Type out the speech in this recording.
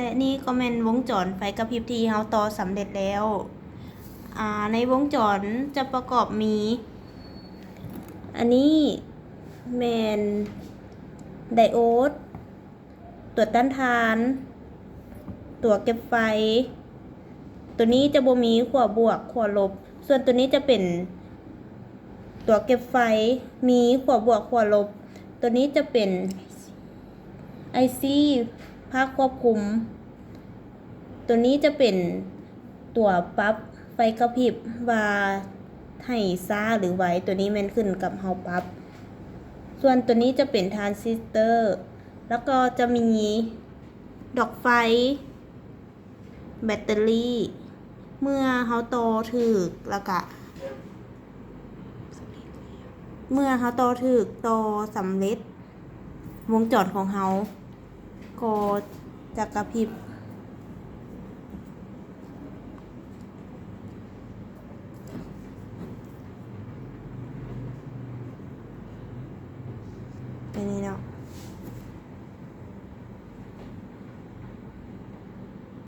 ແລະນີ້ກໍແມ່ນວົງຈອນໄຟກະພິບທີ່ເຮົາຕໍ່ສຳເລັດແລ້ວ. ອາ ໃນວົງຈອນຈະປະກອບມີ ອັນນີ້ແມ່ນໄດໂອດ, ຕົວຕ້ານທານ, ຕົວເກັບໄຟ. ຕົວນີ້ຈະບໍ່ມີຂົ້ວບວກ, ຂົ້ວລົບ. ສ່ວນຕົວນີ້ຈະເປັນຕົວເກັບໄຟ, ມີຂົ້ວບວກ, ຂົ້ວລົບ. ຕົວນີ້ຈະເປັນໄອຊີພາກຄວບຄຸມ. ຕົວນີ້ຈະເປັນຕົວປັບໄຟກະພິບວ່າໃຫ້ຊ້າຫຼືໄວ, ຕົວນີ້ແມ່ນຂຶ້ນກັບເຮົາປັບ. ສ່ວນຕົວນີ້ຈະເປັນທຣານຊິສເຕີ ແລ້ວກໍຈະມີດອກໄຟ, ແບັດເຕີຣີ. ເມື່ອເຮົາຕໍ່ຖືກ ແລ້ວກະ ເມື່ອເຮົາຕໍ່ຖືກ, ຕໍ່ສຳເລັດ, ວົງຈອນຂອງເຮົາກໍຈະກະພິບແບບນີ້ເນາະ.